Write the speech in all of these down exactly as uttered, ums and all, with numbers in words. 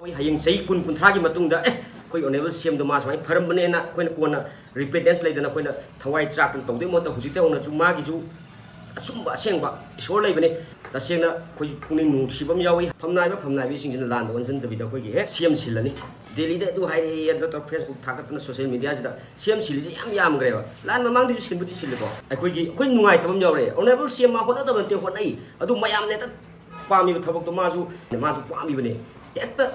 ꯑꯩꯈꯣꯏ ꯍꯌꯦꯡ ꯆꯍꯤ ꯀꯨꯟ ꯀꯨꯟꯊ꯭ꯔꯥꯒꯤ ꯃꯇꯨꯡꯗ, "ꯑꯦ, ꯑꯩꯈꯣꯏ ꯑꯣꯅꯔꯦꯕꯜ ꯁꯤ ꯑꯦꯝꯗꯣ ꯃꯥ ꯁꯨꯃꯥꯏꯅ ꯐꯔꯝꯕꯅꯦꯅ" ꯑꯩꯈꯣꯏꯅ ꯀꯣꯟꯅ ꯔꯤꯄꯦꯟꯇꯦꯟꯁ ꯂꯩꯗꯅ ꯑꯩꯈꯣꯏꯅ ꯊꯋꯥꯏ ꯆꯥꯛꯇꯅ ꯇꯧꯗꯣꯏ ꯃꯍꯨꯠꯇ, ꯍꯧꯖꯤꯛꯇꯩ ꯍꯧꯅꯁꯨ ꯃꯥꯒꯤꯁꯨ ꯑꯆꯨꯝꯕ ꯑꯁꯦꯡꯕ ꯏꯁꯣꯔ ꯂꯩꯕꯅꯤ꯫ ꯇꯁꯦꯡꯅ ꯑꯩꯈꯣꯏ ꯄꯨꯛꯅꯤꯡ ꯅꯨꯡꯁꯤꯕ ꯑꯃ ꯌꯥꯎꯏ꯫ ꯐꯝꯅꯥꯏꯕ ꯐꯝꯅꯥꯏꯕꯤꯁꯤꯡꯁꯤꯅ ꯂꯥꯟꯗ ꯑꯣꯟꯁꯤꯟꯗꯕꯤꯗ ꯑꯩꯈꯣꯏꯒꯤ ꯍꯦꯛ ꯁꯤ ꯑꯦꯝ ꯁꯤꯜꯂꯅꯤ, ꯗꯦꯜꯂꯤꯗ ꯑꯗꯨ ꯍꯥꯏꯔꯛꯑꯦ ꯅꯠꯇ꯭ꯔꯒ Facebook ꯊꯥꯒꯠꯇꯅ ꯁꯣꯁꯤꯌꯦꯜ ꯃꯦꯗꯤꯌꯥꯁꯤꯗ ꯁꯤ ꯑꯦꯝ ꯁꯤꯜꯂꯤꯁꯦ ꯌꯥꯝ ꯌꯥꯝꯈ꯭ꯔꯦꯕ꯫ ꯂꯥꯟ ꯃꯃꯥꯡꯗꯁꯨ ꯁꯤꯟꯕꯨꯗꯤ ꯁꯤꯜꯂꯤꯀꯣ꯫ ꯑꯩꯈꯣꯏꯒꯤ, ꯑꯩꯈꯣꯏ ꯅꯨꯡꯉꯥꯏꯇꯕ ꯑꯃ ꯌꯥꯎꯔꯦ꯫ ꯑꯣꯅꯔꯦꯕꯜ ꯁꯤ ꯑꯦꯝ ꯃꯥ ꯍꯣꯠꯅꯗꯕ ꯅꯠꯇꯦ, ꯍꯣꯠꯅꯩ꯫ ꯑꯗꯨ ꯃꯌꯥꯝꯅ ꯍꯦꯛꯇ ꯄꯥꯝꯃꯤꯕ ꯊꯕꯛꯇꯣ ꯃꯥꯁꯨ, ꯃꯥꯁꯨ ꯄꯥꯝꯃꯤꯕꯅꯦ꯫ ꯍꯦꯛꯇ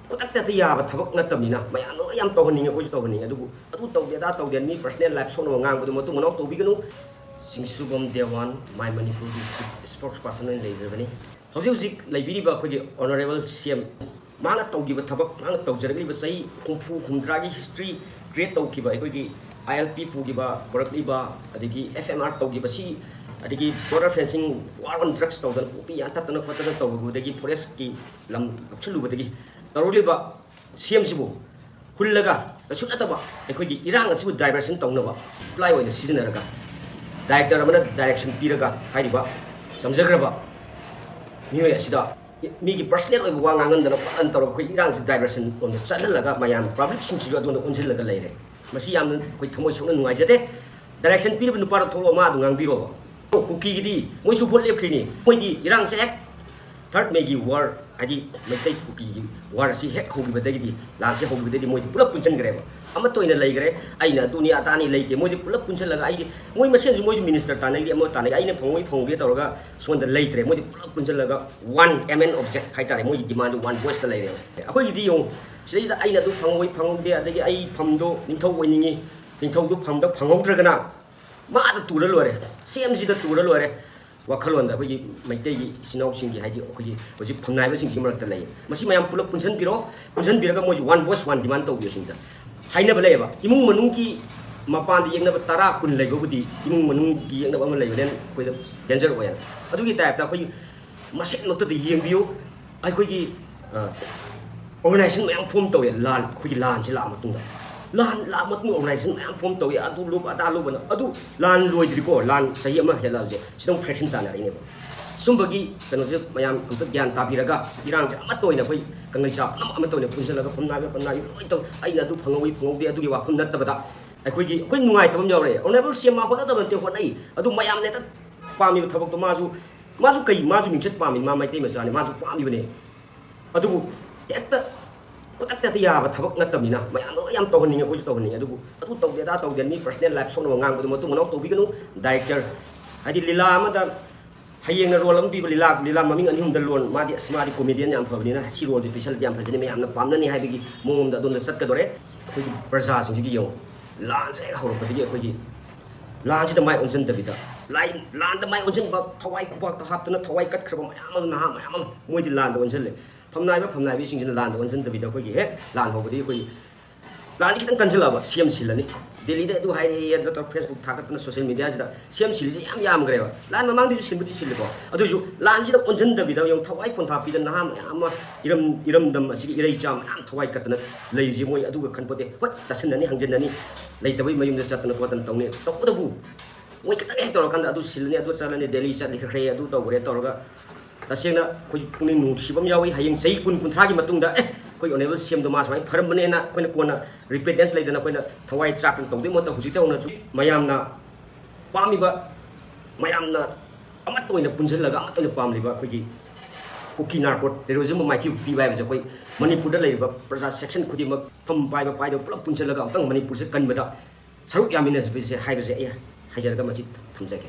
ꯈꯨꯗꯛꯇ ꯍꯦꯛꯇ ꯌꯥꯕ ꯊꯕꯛ ꯅꯠꯇꯕꯅꯤꯅ ꯃꯌꯥꯝꯅ ꯂꯣꯏ ꯌꯥꯝ ꯇꯧꯍꯟꯅꯤꯡꯉꯦ, ꯑꯩꯈꯣꯏꯁꯨ ꯇꯧꯍꯟꯅꯤꯡꯉꯦ꯫ ꯑꯗꯨꯕꯨ ꯑꯗꯨ ꯇꯧꯗꯦ, ꯑꯗꯥ ꯇꯧꯗꯦ, ꯃꯤ ꯄꯔꯁꯅꯦꯜ ꯂꯥꯏꯐ ꯁꯣꯛꯅꯕ ꯉꯥꯡꯕꯗꯣ ꯃꯇꯨꯡ ꯃꯅꯥꯎ ꯇꯧꯕꯤꯒꯅꯨ꯫ ꯁꯤꯡꯁꯨꯕꯝ ꯗꯦꯋꯥꯟ, My Manipur District spokesperson ꯑꯣꯏꯅ ꯂꯩꯖꯕꯅꯤ꯫ ꯍꯧꯖꯤꯛ ꯍꯧꯖꯤꯛ ꯂꯩꯕꯤꯔꯤꯕ ꯑꯩꯈꯣꯏꯒꯤ ꯑꯣꯅꯔꯦꯕꯜ ꯁꯤ ꯑꯦꯝ, ꯃꯥꯅ ꯇꯧꯈꯤꯕ ꯊꯕꯛ, ꯃꯥꯅ ꯇꯧꯖꯔꯛꯂꯤꯕ ꯆꯍꯤ ꯍꯨꯝꯐꯨ ꯍꯨꯝꯗ꯭ꯔꯥꯒꯤ ꯍꯤꯁꯇ꯭ꯔꯤ ꯀ꯭ꯔꯤꯌꯦꯠ ꯇꯧꯈꯤꯕ ꯑꯩꯈꯣꯏꯒꯤ ꯑꯥꯏ ꯑꯦꯜ ꯄꯤ ꯄꯨꯈꯤꯕ, ꯄꯨꯔꯛꯂꯤꯕ, ꯑꯗꯒꯤ ꯑꯦꯐ ꯑꯦꯝ ꯑꯥꯔ ꯇꯧꯈꯤꯕ, ꯁꯤ, ꯑꯗꯒꯤ ꯕꯣꯔꯗꯔ ꯐꯦꯟꯁꯤꯡ, ꯋꯥꯔ ꯑꯣꯟ ꯗ꯭ꯔꯛꯁ ꯇꯧꯗꯅ, ꯄꯣꯄꯤ ꯌꯥꯟꯊꯠꯇꯅ ꯈꯣꯠꯇꯅ ꯇꯧꯔꯨꯕꯗꯒꯤ, ꯐꯣꯔꯦꯁꯀꯤ ꯂꯝ ꯂꯧꯁꯤꯜꯂꯨꯕꯗꯒꯤ ꯇꯧꯔꯛꯂꯤꯕ ꯁꯤ ꯑꯦꯝꯁꯤꯕꯨ ꯍꯨꯜꯂꯒ ꯀꯩꯁꯨ ꯅꯠꯇꯕ ꯑꯩꯈꯣꯏꯒꯤ ꯏꯔꯥꯡ ꯑꯁꯤꯕꯨ ꯗꯥꯏꯚꯔꯁꯟ ꯇꯧꯅꯕ ꯄ꯭ꯂꯥꯏ ꯑꯣꯏꯅ ꯁꯤꯖꯤꯟꯅꯔꯒ, ꯗꯥꯏꯔꯦꯛꯇꯔ ꯑꯃꯅ ꯗꯥꯏꯔꯦꯛꯁꯟ ꯄꯤꯔꯒ ꯍꯥꯏꯔꯤꯕ ꯆꯝꯖꯈ꯭ꯔꯕ ꯃꯤꯑꯣꯏ ꯑꯁꯤꯗ ꯃꯤꯒꯤ ꯄꯔꯁꯅꯦꯜ ꯑꯣꯏꯕ ꯋꯥ ꯉꯥꯡꯍꯟꯗꯅ ꯈꯣꯠꯍꯟ ꯇꯧꯔꯒ ꯑꯩꯈꯣꯏ ꯏꯔꯥꯡꯁꯤ ꯗꯥꯏꯚꯔꯁꯟ ꯂꯣꯝꯗ ꯆꯠꯍꯜꯂꯒ ꯃꯌꯥꯝ ꯄꯕ꯭ꯂꯤꯛꯁꯤꯡꯁꯤꯁꯨ ꯑꯗꯣꯝꯗ ꯑꯣꯟꯁꯤꯜꯂꯒ ꯂꯩꯔꯦ꯫ ꯃꯁꯤ ꯌꯥꯝꯅ ꯑꯩꯈꯣꯏ ꯊꯃꯣꯏ ꯁꯣꯛꯅ ꯅꯨꯡꯉꯥꯏꯖꯗꯦ꯫ ꯗꯥꯏꯔꯦꯛꯁꯟ ꯄꯤꯔꯤꯕ ꯅꯨꯄꯥꯗꯣ ꯊꯣꯛꯂꯛꯑꯣ, ꯃꯥ ꯑꯗꯨꯝ ꯉꯥꯡꯕꯤꯔꯣꯕ꯫ ꯀꯨꯀꯤꯒꯤꯗꯤ ꯃꯣꯏꯁꯨ ꯚꯣꯠ ꯂꯦꯞꯈ꯭ꯔꯤꯅꯤ꯫ ꯃꯣꯏꯗꯤ ꯏꯔꯥꯡꯁꯦ ꯍꯦꯛ ꯊꯥꯔꯠ ꯃꯦꯒꯤ ꯋꯥꯔ, ꯍꯥꯏꯗꯤ ꯃꯩꯇꯩ ꯀꯨꯀꯤꯒꯤ ꯋꯥꯔ ꯑꯁꯤ ꯍꯦꯛ ꯍꯧꯈꯤꯕꯗꯒꯤꯗꯤ, ꯂꯥꯟꯁꯦ ꯍꯧꯈꯤꯕꯗꯒꯤꯗꯤ ꯃꯣꯏꯗꯤ ꯄꯨꯂꯞ ꯄꯨꯟꯁꯤꯟꯈ꯭ꯔꯦꯕ꯫ ꯑꯃꯠꯇ ꯑꯣꯏꯅ ꯂꯩꯈ꯭ꯔꯦ꯫ ꯑꯩꯅ ꯑꯗꯨꯅꯤ ꯑꯗꯥꯅꯤ ꯂꯩꯇꯦ꯫ ꯃꯣꯏꯗꯤ ꯄꯨꯂꯞ ꯄꯨꯟꯁꯤꯜꯂꯒ ꯑꯩꯒꯤ, ꯃꯣꯏ ꯃꯁꯦꯟꯁꯨ ꯃꯣꯏꯁꯨ ꯃꯤꯅꯤꯁꯇꯔ ꯇꯥꯟꯅꯈꯤ, ꯑꯃ ꯇꯥꯟꯅꯈꯤ, ꯑꯩꯅ ꯐꯪꯉꯣꯏ ꯐꯪꯍꯧꯒꯦ ꯇꯧꯔꯒ ꯁꯣꯝꯗ ꯂꯩꯇ꯭ꯔꯦ꯫ ꯃꯣꯏꯗꯤ ꯄꯨꯂꯞ ꯄꯨꯟꯁꯤꯜꯂꯒ ꯋꯥꯟ ꯑꯦꯝ ꯑꯦꯟ ꯑꯣꯕꯖꯦꯛ ꯍꯥꯏꯇꯥꯔꯦ, ꯃꯣꯏꯒꯤ ꯗꯤꯃꯥꯟꯁꯦ ꯋꯥꯟ ꯚꯣꯏꯁꯇ ꯂꯩꯔꯦꯕ꯫ ꯑꯩꯈꯣꯏꯒꯤꯗꯤ ꯌꯦꯡꯉꯨ, ꯁꯤꯗꯩꯗ ꯑꯩꯅ ꯑꯗꯨ ꯐꯪꯍꯧꯏ ꯐꯪꯍꯧꯗꯦ, ꯑꯗꯒꯤ ꯑꯩ ꯐꯝꯗꯣ ꯅꯤꯡꯊꯧ ꯑꯣꯏꯅꯤꯡꯉꯤ, ꯅꯤꯡꯊꯧꯗꯨ ꯐꯝꯗ ꯐꯪꯍꯧꯗ꯭ꯔꯒꯅ ꯃꯥꯗ ꯇꯨꯔ ꯂꯣꯏꯔꯦ, ꯁꯤ ꯑꯦꯝꯁꯤꯗ ꯇꯨꯔ ꯂꯣꯏꯔꯦ꯫ ꯋꯥꯈꯜꯂꯣꯟꯗ ꯑꯩꯈꯣꯏꯒꯤ ꯃꯩꯇꯩꯒꯤ ꯏꯆꯤꯟ ꯏꯅꯥꯎꯁꯤꯡꯒꯤ, ꯍꯥꯏꯗꯤ ꯑꯩꯈꯣꯏꯒꯤ ꯍꯧꯖꯤꯛ ꯐꯝꯅꯥꯏꯕꯁꯤꯡꯁꯤꯒꯤ ꯃꯔꯛꯇ ꯂꯩ꯫ ꯃꯁꯤ ꯃꯌꯥꯝ ꯄꯨꯂꯞ ꯄꯨꯟꯁꯤꯟꯕꯤꯔꯣ, ꯄꯨꯟꯁꯤꯟꯕꯤꯔꯒ ꯃꯣꯏꯁꯨ ꯋꯥꯟ ꯚꯣꯏꯁ ꯋꯥꯟ ꯗꯤꯃꯥꯟ ꯇꯧꯕꯤꯌꯨ꯫ ꯁꯤꯗ ꯍꯥꯏꯅꯕ ꯂꯩꯌꯦꯕ, ꯏꯃꯨꯡ ꯃꯅꯨꯡꯒꯤ ꯃꯄꯥꯟꯗ ꯌꯦꯛꯅꯕ ꯇꯔꯥ ꯀꯨꯟ ꯂꯩꯕꯕꯨꯗꯤ ꯏꯃꯨꯡ ꯃꯅꯨꯡꯒꯤ ꯌꯦꯛꯅꯕ ꯑꯃ ꯂꯩꯕꯅꯦꯅ ꯑꯩꯈꯣꯏꯗ ꯗꯦꯟꯖꯔ ꯑꯣꯏꯌꯦꯅ꯫ ꯑꯗꯨꯒꯤ ꯇꯥꯏꯞꯇ ꯑꯩꯈꯣꯏꯒꯤ ꯃꯁꯦꯟꯃꯛꯇꯗ ꯌꯦꯡꯕꯤꯌꯨ꯫ ꯑꯩꯈꯣꯏꯒꯤ, ꯑ, ꯑꯣꯔꯒꯅꯥꯏꯖꯦꯁꯟ ꯃꯌꯥꯝ ꯐꯣꯝ ꯇꯧꯋꯦ, ꯂꯥꯟ, ꯑꯩꯈꯣꯏꯒꯤ ꯂꯥꯟꯁꯤ ꯂꯥꯛꯑ ꯃꯇꯨꯡꯗ꯫ ꯂꯥꯟ ꯂꯥꯛꯑ ꯃꯇꯨꯡꯗ ꯑꯣꯔꯒꯅꯥꯏꯖꯦꯁꯟ ꯃꯌꯥꯝ ꯐꯣꯝ ꯇꯧꯋꯦ, ꯑꯗꯨ ꯂꯨꯞ, ꯑꯗꯥ ꯂꯨꯞ ꯑꯅ꯫ ꯑꯗꯨ ꯂꯥꯟ ꯂꯣꯏꯗ꯭ꯔꯤꯀꯣ, ꯂꯥꯟ ꯆꯍꯤ ꯑꯃ ꯍꯦꯜꯂꯛꯑꯕꯁꯦ, ꯁꯤꯗ ꯑꯃꯨꯛ ꯐ꯭ꯔꯦꯛꯁꯟ ꯇꯥꯟꯅꯔꯛꯏꯅꯦꯕ꯫ ꯁꯨꯝꯕꯒꯤ ꯀꯩꯅꯣꯁꯦ ꯃꯌꯥꯝ ꯑꯝꯇ ꯒ꯭ꯌꯥꯟ ꯇꯥꯕꯤꯔꯒ, ꯏꯔꯥꯡꯁꯦ ꯑꯃꯠꯇ ꯑꯣꯏꯅ, ꯑꯩꯈꯣꯏ ꯀꯪꯂꯩꯆꯥ ꯄꯨꯝꯅꯃꯛ ꯑꯃꯠꯇ ꯑꯣꯏꯅ ꯄꯨꯟꯁꯤꯜꯂꯒ, ꯐꯝꯅꯥꯏꯕ ꯐꯝꯅꯥꯏꯕ ꯂꯣꯏ ꯇꯧ, ꯑꯩꯅ ꯑꯗꯨ ꯐꯪꯍꯧꯏ ꯐꯪꯍꯧꯗꯦ ꯑꯗꯨꯒꯤ ꯋꯥꯐꯝ ꯅꯠꯇꯕꯗ, ꯑꯩꯈꯣꯏꯒꯤ, ꯑꯩꯈꯣꯏ ꯅꯨꯡꯉꯥꯏꯇꯕ ꯑꯃ ꯌꯥꯎꯔꯦ꯫ Honourable C M ꯃꯥ ꯍꯣꯠꯅꯗꯕ ꯅꯠꯇꯦ, ꯍꯣꯠꯅꯩ꯫ ꯑꯗꯨ ꯃꯌꯥꯝꯅ ꯍꯦꯛꯇ ꯄꯥꯝꯃꯤꯕ ꯊꯕꯛꯇꯣ, ꯃꯥꯁꯨ, ꯃꯥꯁꯨ ꯀꯩ, ꯃꯥꯁꯨ ꯃꯤꯡꯆꯠ ꯄꯥꯝꯃꯤ, ꯃꯥ ꯃꯩꯇꯩ ꯃꯆꯥꯅꯤ, ꯃꯥꯁꯨ ꯄꯥꯝꯃꯤꯕꯅꯦ꯫ ꯑꯗꯨꯕꯨ ꯍꯦꯛꯇ ꯈꯨꯗꯛꯇ ꯍꯦꯛꯇ ꯌꯥꯕ ꯊꯕꯛ ꯅꯠꯇꯕꯅꯤꯅ, ꯃꯌꯥꯝꯅ ꯂꯣꯏ ꯌꯥꯝ ꯇꯧꯍꯟꯅꯤꯡꯉꯦ, ꯑꯩꯈꯣꯏꯁꯨ ꯇꯧꯍꯟꯅꯤꯡꯉꯦ꯫ ꯑꯗꯨꯕꯨ ꯑꯗꯨ ꯇꯧꯗꯦ, ꯑꯗꯥ ꯇꯧꯗꯦ, ꯃꯤ personal life ꯁꯣꯛꯅꯕ ꯉꯥꯡꯕꯗꯣ ꯃꯇꯨꯡ ꯃꯅꯥꯎ ꯇꯧꯕꯤꯒꯅꯨ꯫ Director, ꯍꯥꯏꯗꯤ, ꯂꯤꯂꯥ ꯑꯃꯗ ꯍꯌꯦꯡꯅ role ꯑꯃ ꯄꯤꯕ, ꯂꯤꯂꯥ, ꯂꯤꯂꯥ ꯃꯃꯤꯡ ꯑꯅꯤ ꯑꯍꯨꯝꯗ ꯂꯣꯟ, ꯃꯥꯗꯤ, "ꯑꯁ, ꯃꯥꯗꯤ comedian ꯌꯥꯝ ꯐꯕꯅꯤꯅ ꯁꯤ roleꯁꯦ ꯄꯤꯁꯜꯂꯗꯤ ꯌꯥꯝ ꯐꯖꯅꯤ, ꯃꯌꯥꯝꯅ ꯄꯥꯝꯅꯅꯤ" ꯍꯥꯏꯕꯒꯤ ꯃꯑꯣꯡꯗ ꯑꯗꯣꯝꯗ ꯆꯠꯀꯗꯣꯔꯦ꯫ ꯑꯩꯈꯣꯏꯒꯤ ꯄ꯭ꯔꯖꯥꯁꯤꯡꯁꯤꯒꯤ ꯌꯦꯡꯉꯨ, ꯂꯥꯟꯁꯦ ꯍꯦꯛ ꯍꯧꯔꯛꯄꯗꯒꯤ ꯑꯩꯈꯣꯏꯒꯤ ꯂꯥꯟꯁꯤꯗ ꯃꯥꯏ ꯑꯣꯟꯁꯤꯟꯗꯕꯤꯗ, ꯂꯥꯏ-, ꯂꯥꯟꯗ ꯃꯥꯏ ꯑꯣꯟꯁꯤꯟꯕ, ꯊꯋꯥꯏ ꯈꯨꯕꯥꯛꯇ ꯍꯥꯞꯇꯅ ꯊꯋꯥꯏ ꯀꯠꯈ꯭ꯔꯕ ꯃꯌꯥꯝ ꯑꯃ, ꯅꯍꯥ ꯃꯌꯥꯝ ꯑꯃ ꯃꯣꯏꯗꯤ ꯂꯥꯟꯗ ꯑꯣꯟꯁꯤꯜꯂꯦ꯫ ꯐꯝꯅꯥꯏꯕ ꯐꯝꯅꯥꯏꯕꯤꯁꯤꯡꯁꯤꯅ ꯂꯥꯟꯗ ꯑꯣꯟꯁꯤꯟꯗꯕꯤꯗ ꯑꯩꯈꯣꯏꯒꯤ ꯍꯦꯛ ꯂꯥꯟ ꯍꯧꯕꯗꯒꯤ ꯑꯩꯈꯣꯏꯒꯤ ꯂꯥꯟꯁꯤ ꯈꯤꯇꯪ ꯀꯟꯁꯤꯜꯂꯛꯑꯕ, ꯁꯤ ꯑꯦꯝ ꯁꯤꯜꯂꯅꯤ, ꯗꯦꯜꯂꯤꯗ ꯑꯗꯨ ꯍꯥꯏꯔꯛꯑꯦ, ꯅꯠꯇ꯭ꯔꯒ Facebook ꯊꯥꯒꯠꯇꯅ social mediaꯁꯤꯗ ꯁꯤ ꯑꯦꯝ ꯁꯤꯜꯂꯤꯁꯦ ꯌꯥꯝ ꯌꯥꯝꯈ꯭ꯔꯦꯕ꯫ ꯂꯥꯟ ꯃꯃꯥꯡꯗꯁꯨ ꯁꯤꯟꯕꯨꯗꯤ ꯁꯤꯜꯂꯤꯀꯣ, ꯑꯗꯨꯑꯣꯏꯁꯨ ꯂꯥꯟꯁꯤꯗ ꯑꯣꯟꯁꯤꯟꯗꯕꯤꯗ ꯌꯦꯡꯉꯨ, ꯊꯋꯥꯏ ꯄꯣꯟꯊꯥ ꯄꯤꯗꯅ ꯅꯍꯥ ꯃꯌꯥꯝ ꯑꯃ, ꯏꯔꯝ-, ꯏꯔꯝꯗꯝ ꯑꯁꯤꯒꯤ ꯏꯔꯩꯆꯥ ꯃꯌꯥꯝ ꯊꯋꯥꯏ ꯀꯠꯇꯅ ꯂꯩꯔꯤꯁꯦ ꯃꯣꯏ ꯑꯗꯨꯒ ꯈꯟꯄꯣꯠꯇꯦ꯫ ꯍꯣꯏ, ꯆꯥꯁꯤꯟꯅꯅꯤ, ꯍꯪꯖꯤꯟꯅꯅꯤ, ꯂꯩꯇꯕꯩ ꯃꯌꯨꯝꯗ ꯆꯠꯇꯅ ꯈꯣꯠꯇꯅ ꯇꯧꯅꯤ꯫ ꯇꯧꯕꯇꯕꯨ ꯃꯣꯏ ꯈꯤꯇꯪ ꯍꯦꯛ ꯇꯧꯔꯀꯥꯟꯗ ꯑꯗꯨ ꯁꯤꯜꯂꯅꯤ, ꯑꯗꯨ ꯆꯠꯂꯅꯤ, ꯗꯦꯜꯂꯤ ꯆꯠꯈ꯭ꯔꯦ, ꯑꯗꯨ ꯇꯧꯈ꯭ꯔꯦ ꯇꯧꯔꯒ ꯇꯁꯦꯡꯅ ꯑꯩꯈꯣꯏ ꯄꯨꯛꯅꯤꯡ ꯅꯨꯡꯁꯤꯕ ꯑꯃ ꯌꯥꯎꯏ꯫ ꯍꯌꯦꯡ ꯆꯍꯤ ꯀꯨꯟ, ꯀꯨꯟꯊ꯭ꯔꯥꯒꯤ ꯃꯇꯨꯡꯗ, "ꯑꯦ, ꯑꯩꯈꯣꯏ Honourable C Mꯗꯣ ꯃꯥ ꯁꯨꯃꯥꯏꯅ ꯐꯔꯝꯕꯅꯦꯅ" ꯑꯩꯈꯣꯏꯅ ꯀꯣꯟꯅ repentance ꯂꯩꯗꯅ ꯑꯩꯈꯣꯏꯅ ꯊꯋꯥꯏ ꯆꯥꯛꯇꯅ ꯇꯧꯗꯣꯏ ꯃꯍꯨꯠꯇ, ꯍꯧꯖꯤꯛꯇꯩ ꯍꯧꯅꯁꯨ ꯃꯌꯥꯝꯅ ꯄꯥꯝꯃꯤꯕ, ꯃꯌꯥꯝꯅ ꯑꯃꯠꯇ ꯑꯣꯏꯅ ꯄꯨꯟꯁꯤꯜꯂꯒ ꯑꯃꯠꯇ ꯑꯣꯏꯅ ꯄꯥꯝꯂꯤꯕ ꯑꯩꯈꯣꯏꯒꯤ ꯀꯨꯀꯤ narco terrorism ꯃꯥꯏꯊꯤꯕ ꯄꯤꯕ ꯍꯥꯏꯕꯁꯦ ꯑꯩꯈꯣꯏ ꯃꯅꯤꯄꯨꯔꯗ ꯂꯩꯔꯤꯕ ꯄ꯭ꯔꯖꯥ section ꯈꯨꯗꯤꯡꯃꯛ, ꯐꯝ ꯄꯥꯏꯕ ꯄꯥꯏꯗꯕ ꯄꯨꯂꯞ ꯄꯨꯟꯁꯤꯜꯂꯒ ꯑꯃꯨꯛꯇꯪ ꯃꯅꯤꯄꯨꯔꯁꯦ ꯀꯟꯕꯗ ꯁꯔꯨꯛ ꯌꯥꯃꯤꯟꯅꯁꯦ ꯍꯥꯏꯕꯁꯦ ꯑꯩ ꯍꯥꯏꯖꯔꯒ ꯃꯁꯤ ꯊꯝꯖꯒꯦ꯫